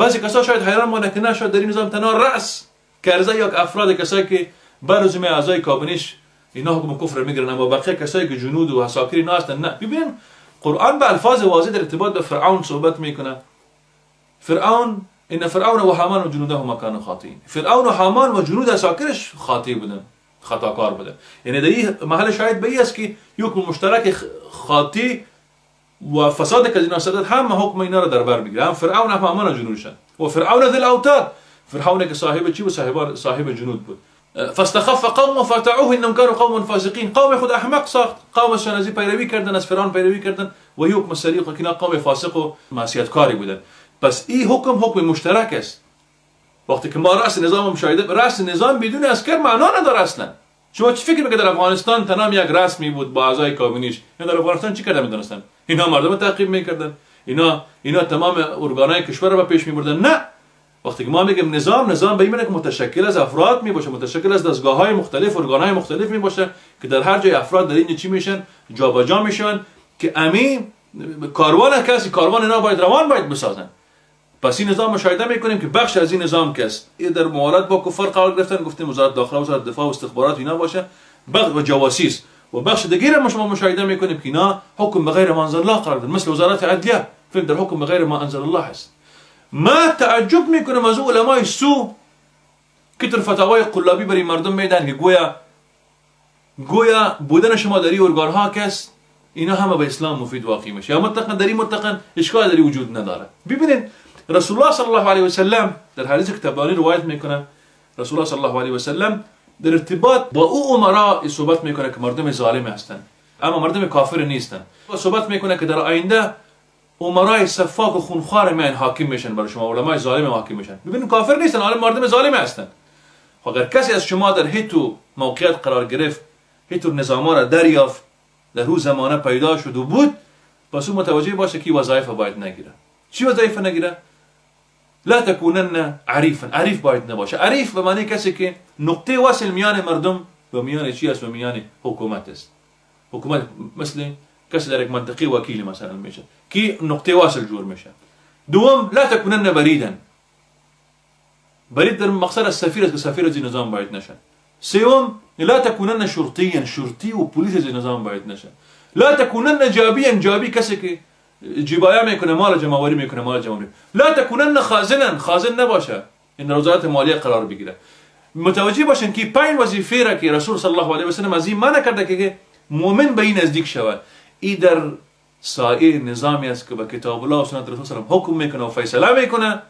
بعضی کسا شاید حیران مانه که نه، شاید در این نظام تنها رأس کرزی یا افراد کسایی که برزوم اعضای کابینش اینا حکم کفر میگیرن، اما بقیه کسایی که جنود و عساکر اینا هستن نه. ببینن قرآن به الفاظ واضح در ارتباط به فرعون صحبت میکنه. فرعون، ان فرعون و هامان و جنودهما كانوا خاطئین. فرعون و هامان و جنود عساکرش خاطی بودن، خطاکار بودن. یعنی در این محل شاید به این است که یک مشترک خاطی و فساد که از اینا سرزد همه حکم اینا را در بر میگیره، هم فرعون هم هامان و جنودشن. و فرعون ذی الاوتاد، فرعون که صاحب چی بود؟ صاحب جنود بود. فاستخف قوم فاتعوه انهم كانوا قوم فاسقین. قوم خود احمق ساخت، قومشان از پیروی کردن، از فرعون پیروی کردن و حکم سریق که اینا قوم فاسق و معصیتکاری بودن. پس این حکم حکم مشترک است. وقتی که ما رأس نظام مشاهده، رأس نظام بدون عسکر معنا نداره اصلا. شما چی فکر میکنید در افغانستان تنها یک رسمی بود با اعضای کابینیش؟ اینا در افغانستان چی کردن میدونستن؟ اینا مردم تعقیب میکردن، اینا تمام ارگانهای کشور رو به پیش میبردن. نه، وقتی که ما میگیم نظام، نظام به این معنی که متشکل از افراد میباشه، متشکل از دستگاه‌های مختلف، ارگان‌های مختلف میباشه که در هر جای افراد در این چی میشن، جابجا میشن که امی کاروان کسی کاروان اینا باید روان باید بسازن. پس این نظام مشاهده میکنیم که بخش از این نظام که است در موالات با کفار قرار گرفتن، گفتیم وزارت داخله، وزارت دفاع و استخبارات اینا باشه، بخش و جواسیس، و بخش دیگه ما شما مشاهده میکنیم که اینا حکم بغیر ما انزل الله قرار دادن، مثل وزارت عدلیه فهم در حکم بغیر ما انزل الله است. ما تعجب میکنم از علمای سو که تر فتاوای قلابی برای مردم میدن که گویا بودن شما در این ارگان ها کس اینا همه به اسلام مفید واقع میشه، یا مطلقا در این مطلقا اشکال در وجود نداره. ببینید رسول الله صلی الله علیه و سلم در حدیث طبرانی روایت میکنه، رسول الله صلی الله علیه و سلم در ارتباط با او امرا صحبت میکنه که مردم ظالم هستند اما مردم کافر نیستند. صحبت میکنه که در آینده امرای سفاک و خونخوار میان حاکم میشن برای شما، علمای ظالم حاکم میشن. ببینید کافر نیستن، عالم مردم ظالم هستند. اگر کسی از شما در هیتو موقعیت قرار گرفت، هیتو نظام را دریافت، در هو زمانه پیدا شد و بود، پس او متوجه باشه که وظایف باید نگیره. چی وظایف نگیره؟ لا تکونن عریفا، عریف باید نباشه. عریف به معنی کسی که نقطه وصل میان مردم و میان چی است؟ و میان حکومت است. حکومت مثل کسی در یک منطقه وکیل مثلا میشه که نقطه وصل جور میشه. دوم لا تکونن بریدا، برید در مقصد از سفیر است که سفیر از نظام باید نشه. سوم لا تکونن شرطیا، شرطی و پلیس از نظام باید نشه. لا تکونن جابیا، جابی کسی که جبایا میکنه، مال جمع‌آوری میکنه، مال جمع‌آوری. لا تکونن خازنا، خازن نباشه، این وزارت مالیه قرار بگیره. متوجه باشن که پنج وظیفه را که رسول صلی الله علیه و سلم از این منع کرده که مؤمن به این نزدیک شود، ای در سایه نظامی است که به کتاب الله و سنت رسول صلی الله علیه و حکم میکنه و فیصله میکنه،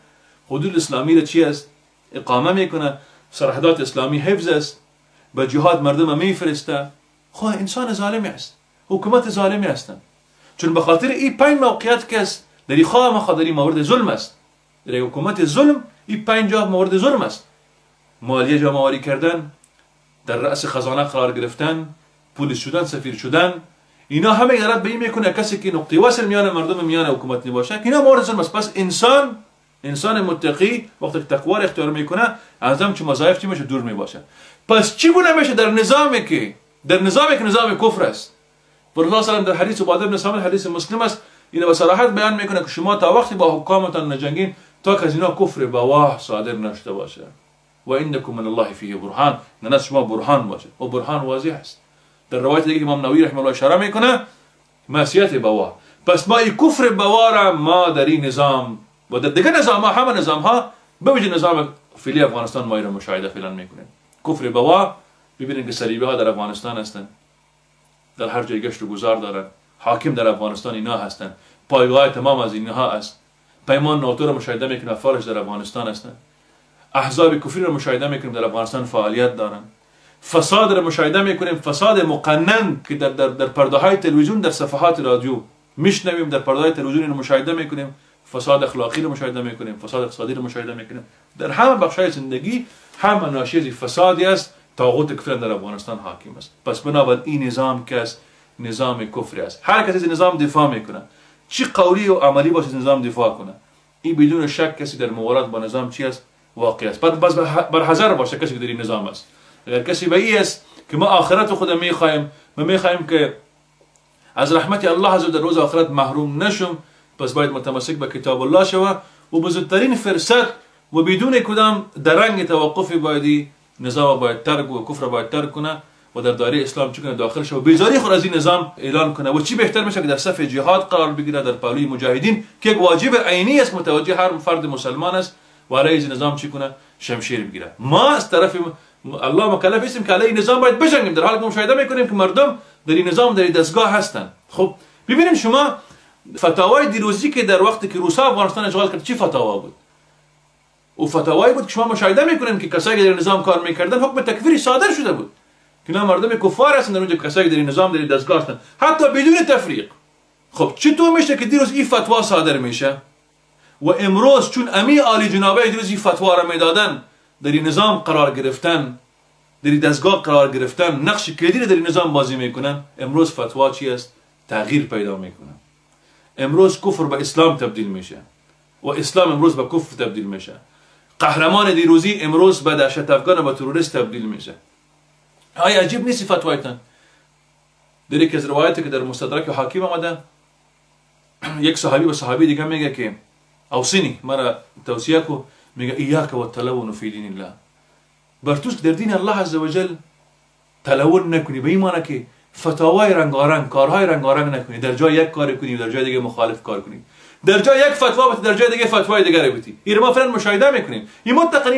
حدود اسلامی را چی است؟ اقامه میکنه، سرحدات اسلامی حفظ است، به جهاد مردم میفرسته. خب انسان ظالمی است، حکومت ظالمی هستند، چون به خاطر این پنج موقعیت که است در این خواه مخواه در این مورد ظلم است، در حکومت ظلم این پنج جا مورد ظلم است: مالیه جمع آوری کردن، در رأس خزانه قرار گرفتن، پلیس شدن، سفیر شدن، اینا همه ادارت به این میکنه کسی که نقطه وصل میان مردم میان حکومت نباشه که اینا مورد ظلم است. پس انسان متقی وقتی که تقوا را اختیار میکنه از هم چه مظاهر چی میشه؟ دور میباشه. پس چگونه میشه در نظامی که نظام کفر است؟ رسول الله صلی الله علیه و در حدیث عباده بن صامت، حدیث مسلم است، اینو به صراحت بیان میکنه که شما تا وقتی با حکامتان نجنگین تا که از اینا کفر بواح صادر نشده باشه. و انکم من الله فیه برهان، نه شما برهان باشه و برهان واضح است. در روایت دیگه امام نووی رحمه الله اشاره میکنه معصیت بواح. پس ما این کفر بواح را ما در این نظام و در دیگه نظام ها، همه نظام ها به ویژه نظام فعلی افغانستان ما را مشاهده فعلا میکنیم. کفر بواح ببینید که صلیبی ها در افغانستان هستند، در هر جای گشت و گذار دارن، حاکم در افغانستان اینا هستند، پایگاه تمام از اینها است. پیمان ناتو را مشاهده میکنیم، افعالش در افغانستان هستند. احزاب کفری را مشاهده میکنیم در افغانستان فعالیت دارند. فساد را مشاهده میکنیم، فساد مقنن که در پرده های تلویزیون، در صفحات رادیو میشنویم، در پرده های تلویزیون را مشاهده میکنیم. فساد اخلاقی را مشاهده میکنیم، فساد اقتصادی را مشاهده میکنیم. در همه بخش های زندگی همه ناشی از فسادی است. طاغوت کفر در افغانستان حاکم است. پس بنابر این نظام که است نظام کفری است. هر کسی از نظام دفاع میکنه، چی قولی و عملی باشه از نظام دفاع کنه، این بدون شک کسی در موارد با نظام چی است؟ واقع است. بس بر حذر باشه کسی که در این نظام است. اگر کسی به این است که ما آخرت خود میخوایم، ما میخوایم که از رحمت الله عز و در روز آخرت محروم نشم، پس باید متمسک به کتاب الله شوه و بزرگترین فرصت و بدون کدام درنگ توقف بایدی نظام باید ترک و کفر باید ترک کنه و در دایره اسلام چی کنه؟ داخل شه و بیزاری خود از این نظام اعلان کنه. و چی بهتر میشه که در صف جهاد قرار بگیره، در پهلوی مجاهدین که یک واجب عینی است، متوجه هر فرد مسلمان است و علیه این نظام چی کنه؟ شمشیر بگیره. ما از طرف الله مکلف هستیم که علیه نظام باید بجنگیم، در حالی که مشاهده میکنیم که مردم در این نظام، در این دستگاه هستند. خب ببینیم شما فتاوای دیروزی که در وقتی که روسا افغانستان اشغال کرد چی فتاوا بود؟ او فتاوایی بود که شما مشاهده میکنیم که کسایی که در نظام کار میکردن حکم تکفیری صادر شده بود که اینا مردم کفار هستند، در اونجا کسایی که در نظام، در دستگاه هستند، حتی بدون تفریق. خب چطور میشه که دیروز این فتوا صادر میشه و امروز چون امی عالی جنابه دیروز این فتوا را میدادن، در این نظام قرار گرفتن، در این دستگاه قرار گرفتن، نقش کلیدی در این نظام بازی میکنن، امروز فتوا چی است؟ تغییر پیدا میکنه. امروز کفر به اسلام تبدیل میشه و اسلام امروز به کفر تبدیل میشه. قهرمان دیروزی امروز به دهشت افگان و به تروریست تبدیل میشه. آیا عجیب نیست فتوایتان؟ در یکی از روایتی که در مستدرک حاکم آمده، یک صحابی به صحابی دیگه میگه که اوصني، مرا توصیه کو. میگه ایاک و التلون فی دین الله، بر توست در دین الله عز وجل تلون نکنی، به این معنی که فتاوای رنگارنگ، کارهای رنگارنگ نکنی، در جای یک کار کنی، در جای دیگه مخالف کار کنی، در جای یک فتوا بتی، در جای دیگه فتوای دیگه بتی. این ما فعلا مشاهده میکنیم. این مطلقا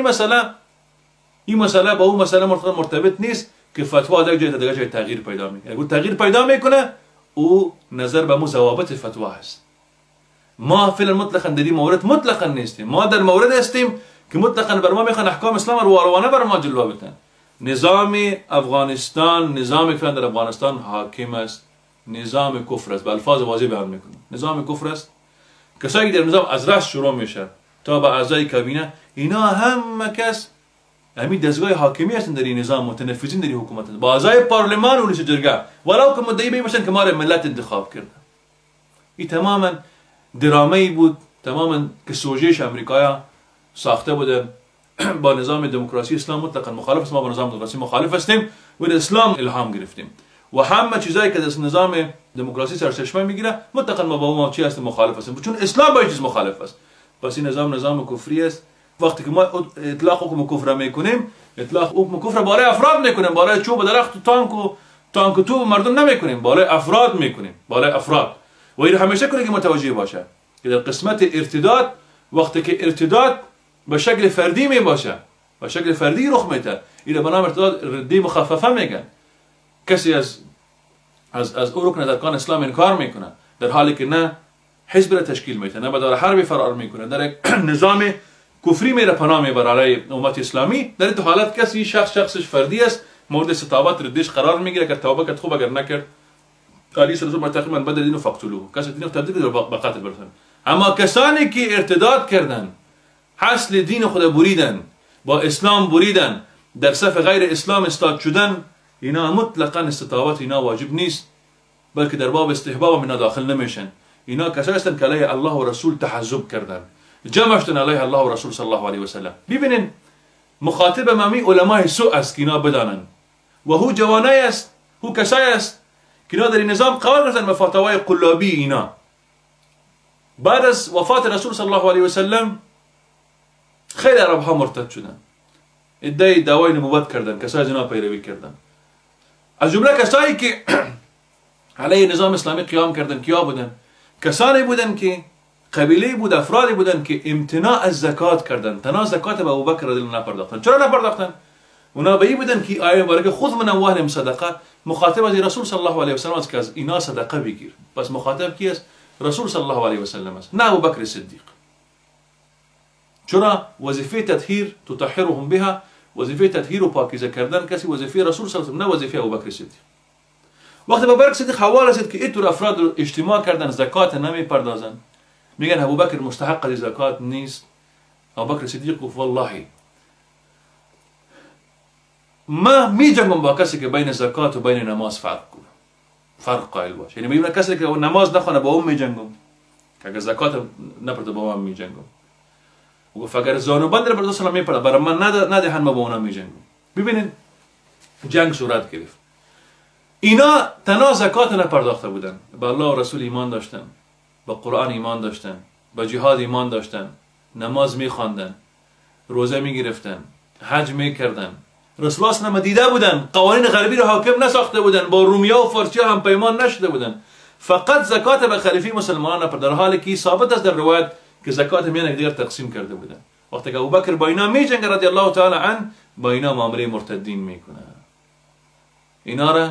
این مسئله با اون مسئله مرتبط نیست که فتوا در جای دیگه جای تغییر پیدا میکنه. اگه تغییر پیدا میکنه، او نظر به مو ضوابط فتوا هست. ما فعلا مطلقا در این مورد مطلقا نیستیم. ما در مورد هستیم که مطلقا بر ما میخوان احکام اسلام رو وارونه بر ما جلوه بتن. نظام افغانستان، نظام فعلا در افغانستان حاکم است، نظام کفر است. به الفاظ واضح بیان میکنم، نظام کفر است. کسایی که در نظام از رأس شروع میشه تا به اعضای کابینه، اینا همه کس همین دستگاه حاکمی هستن در این نظام، متنفذین در این حکومت هستن، با اعضای پارلمان و ولسی جرگه، ولو که مدعی باشن که ما را ملت انتخاب کرده. این تماما درامه‌ای بود تماما که سوژهش امریکایا ساخته بودن. با نظام دموکراسی اسلام مطلقا مخالف است. ما با نظام دموکراسی مخالف هستیم و اسلام الهام گرفتیم و همه چیزایی که از نظام دموکراسی سرچشمه میگیره، مطلقا ما با ما چی هستیم؟ مخالف هستیم، چون اسلام با این چیز مخالف است. پس این نظام نظام کفری است. وقتی که ما اطلاق حکم کفر میکنیم، اطلاق حکم کفر بالای افراد میکنیم، بالای چوب و درخت و تانک و توپ مردم نمیکنیم، بالای افراد میکنیم، بالای افراد. و این همیشه کنه که متوجه باشه که در قسمت ارتداد، وقتی که ارتداد به شکل فردی می باشه، به شکل فردی رخ میده، این به نام ارتداد رده مخففه میگن. کسی از او رکن ارکان اسلام انکار میکنه، در حالی که نه حزب را تشکیل میده، نه به دار حرب فرار میکنه، در یک نظام کفری میره پناه میبره علیه امت اسلامی، در این حالت کسی شخص شخصش فردی است، مورد استتابت ردش قرار میگیره. اگر توبه کرد خوب، اگر نکرد، علی صلی الله علیه و من بدل دینه فاقتلوه، کسی دین تبدیل کرد به قتل برسن. اما کسانی که ارتداد کردن، حاصل دین خود بریدن، با اسلام بریدن، در صف غیر اسلام استاد شدن، اینا مطلقا استتابت اینا واجب نیست، بلکه در باب استحباب هم اینا داخل نمیشن. اینا کسایی هستند که علیه الله و رسول تحزب کردن، جمع شدن علیه الله و رسول صلی الله علیه و سلم. ببینین، مخاطب ممی علمای سوء است که اینا بدانن و هو جوانای است، هو کسایی است که اینا در این نظام قرار گرفتن به فتاوای قلابی اینا. بعد از وفات رسول صلی الله علیه و سلم خیلی عرب ها مرتد شدن، ادعای دعوای نبوت کردن، کسایی از اینا پیروی کردن. از جمله کسایی که علیه نظام اسلامی قیام کردن کیا بودن؟ کسانی بودن که قبیله بود، افرادی بودن که امتناع از زکات کردن، تنها زکات به ابوبکر رضی الله نپرداختن. چرا نپرداختن؟ اونا به این بودن که آیه مبارکه خذ من اموالهم صدقه مخاطب از رسول صلی الله علیه و سلم است که از اینا صدقه بگیر. پس مخاطب کی است؟ رسول صلی الله علیه و سلم است، نه ابوبکر صدیق. چرا؟ وظیفه تطهیر، تطهرهم بها، وظیفه تطهیر و پاکیزه کردن کسی وظیفه رسول صلی الله علیه و نه وظیفه ابوبکر صدیق. وقتی به ابوبکر صدیق حواله رسید که اینطور افراد رو اجتماع کردن، زکات نمی پردازن، میگن ابوبکر مستحق از زکات نیست، ابوبکر صدیق گفت والله ما می جنگم با کسی که بین زکات و بین نماز فرق کنه، فرق قائل باشه. یعنی میگم کسی که نماز نخونه با اون می جنگم، که اگر زکات نپرده با من می جنگم. و گفت اگر زانوبند رو بر سلام میپرده برای من ندهن، ما با اونا می جنگم. ببینین، جنگ صورت گرفت. اینا تنها زکات نپرداخته بودن، به الله و رسول ایمان داشتن، به قرآن ایمان داشتن، به جهاد ایمان داشتن. نماز میخواندن، روزه میگرفتن، حج میکردن، رسول الله صلی دیده بودن، قوانین غربی را حاکم نساخته بودن، با رومیا و فارسیا هم پیمان نشده بودن، فقط زکات به خلیفه مسلمانان نپر، در حالی که ثابت است در روایت که زکات میان دیگر تقسیم کرده بودن. وقتی که ابوبکر با اینا میجنگه رضی الله تعالی عنه، با اینا معامله مرتدین میکنه، اینا را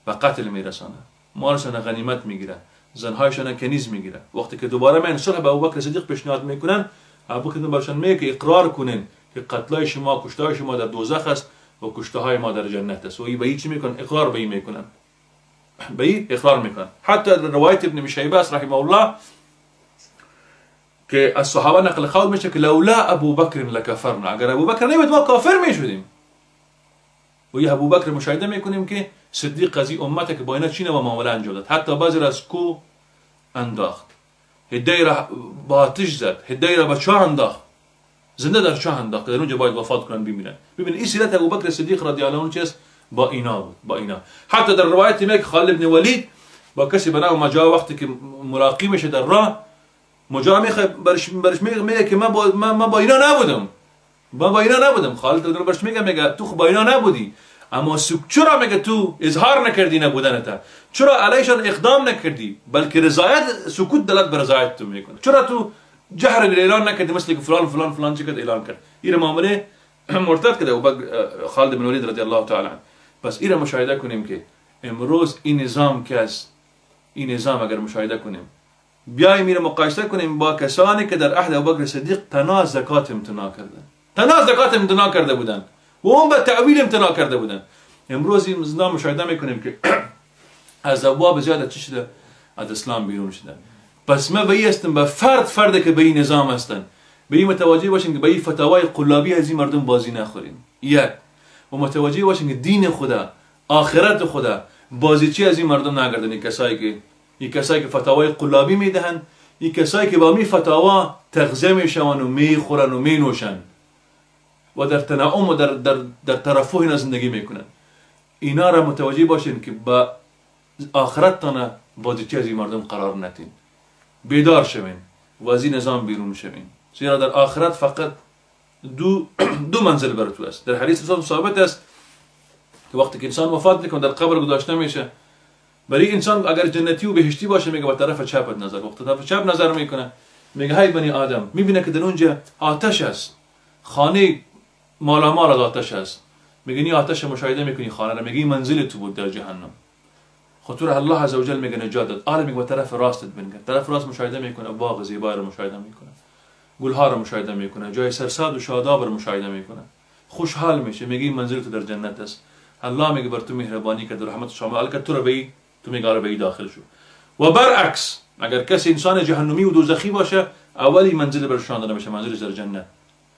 به قتل میرسانه، مالشان غنیمت میگیره، زنهایشان کنیز میگیره. وقتی که دوباره من صلح به ابوبکر صدیق پیشنهاد میکنن، ابوبکر برشان میگه که اقرار کنین که قتلای شما، کشتهای شما در دوزخ است و کشته های ما در جنت است. و ای به این چی میکنن؟ اقرار به این میکنن، به این اقرار میکنن. حتی در روایت ابن شیبه است رحمه الله که از صحابه نقل قول میشه که لولا ابوبکر لکفرنا، اگر ابوبکر نبود ما کافر میشدیم. و یه ابوبکر مشاهده میکنیم که صدیق از این امته که با اینا چی نوع معامله انجام داد، حتی بعضی را از کو انداخت، هدی را با آتش زد، هدی را به چاه انداخت، زنده در چاه انداخت که در اونجا باید وفات کنن بمیرن. ببین این سیرت ابوبکر صدیق رضی الله عنه چیست؟ با اینا بود، با اینا. حتی در روایت میگه خالد بن ولید با کسی به نام مجا وقتی که ملاقی میشه در راه، مجا میخواد برش میگه که من با اینا نبودم، من با اینا نبودم. خالد برش میگه تو با اینا نبودی، اما چرا میگه تو اظهار نکردی نبودنت؟ چرا علیشان اقدام نکردی؟ بلکه رضایت سکوت دلت به رضایت تو میکنه. چرا تو جهر اعلان نکردی مثل که فلان فلان فلان چه کرد اعلان کرد؟ این معامله مرتد کرده ابوبکر خالد بن ولید رضی الله تعالی عنه. پس این مشاهده کنیم که امروز این نظام که است، این نظام اگر مشاهده کنیم، بیایم میره مقایسه کنیم با کسانی که در عهد ابوبکر صدیق تنها زکات امتناع کردن، تنها زکات امتناع کرده بودن و اون به تعویل امتناع کرده بودن. امروز این نظام مشاهده میکنیم که از ابواب زیاده چی شده؟ از اسلام بیرون شده. پس ما به این هستم، به فرد که به این نظام هستن، به این متوجه باشیم که به این فتاوای قلابی از این مردم بازی نخوریم. یک، و متوجه باشیم که دین خدا، آخرت خدا، بازیچی از این مردم نگردن. این کسایی که فتاوای قلابی میدهن، این کسایی که با می فتاوا تغذیه میشون و میخورن و مینوشن و در تنعم و در ترفه اینا زندگی میکنن، اینا را متوجه باشین که با آخرت تانه بازیچی از این مردم قرار ندین. بیدار شوین و از این نظام بیرون شوین، زیرا در آخرت فقط دو منزل بر تو است. در حدیث رسول ثابت است که وقتی که انسان وفات میکنه در قبر گذاشته میشه، برای انسان اگر جنتی و بهشتی باشه میگه به طرف چپت نظر، وقتی طرف چپ نظر میکنه میگه های بنی آدم، میبینه که در اونجا آتش است، خانه مالامال از آتش است، میگه نی آتش مشاهده میکنی خانه را، میگه منزل تو بود در جهنم. خطور الله عزوجل میگه نجات داد. آره میگه به طرف راستت بنگر، طرف راست مشاهده میکنه باغ زیبای رو مشاهده میکنه، گلها رو مشاهده میکنه، جای سرسبز و شاداب رو مشاهده میکنه، خوشحال میشه، میگه منزل تو در جنت است. الله میگه بر تو مهربانی کرد، رحمت شامل کرد، تو رو به تو میگه آره به داخل شو. و برعکس اگر کسی انسان جهنمی و دوزخی باشه، اولی منزل برشان داده میشه، منزلش در جنت،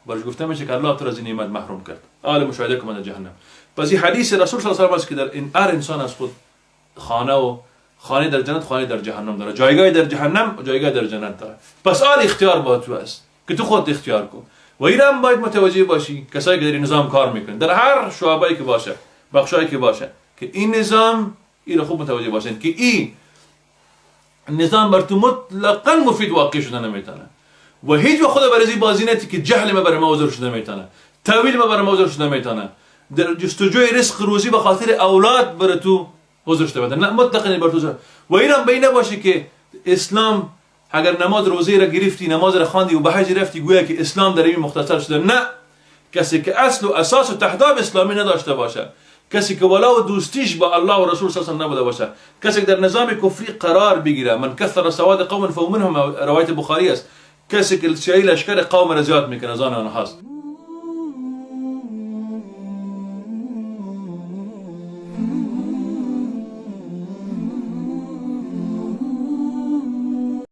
برش گفته میشه که الله تو را از این نعمت محروم کرد، آل مشاهده کن در جهنم. پس این حدیث رسول صلی الله علیه و آله است که در این هر انسان از خود خانه و خانه در جنت، خانه در جهنم داره، جایگاه در جهنم و جایگاه در جنت داره. پس آل اختیار با تو است که تو خود اختیار کن. و این هم باید متوجه باشی کسایی که در این نظام کار میکنن، در هر شعبه‌ای که باشه، بخشایی که باشه، که این نظام این خوب متوجه باشین که این نظام بر تو مطلقاً مفید واقع شده نمیتونه و هیچ وقت خود برای بازی نتی که جهل ما برای ما عذر شده نمیتونه، تاویل ما برای ما عذر شده نمیتونه، در جستجوی رزق روزی به خاطر اولاد برای تو عذر شده بده، نه مطلقاً بر تو. و اینم به این نباشه که اسلام اگر نماز روزی را گرفتی، نماز را خواندی و به حج رفتی، گویا که اسلام در این مختصر شده. نه، کسی که اصل و اساس و تهداب اسلامی نداشته باشه، کسی که ولا و دوستیش با الله و رسول صلی الله علیه و آله نبوده باشه، کسی که در نظام کفری قرار بگیره، من کثر سواد قوم فهو منهم، روایت بخاری است، کسی که سیاهی لشکر قوم را زیاد میکنه از آن آنهاست.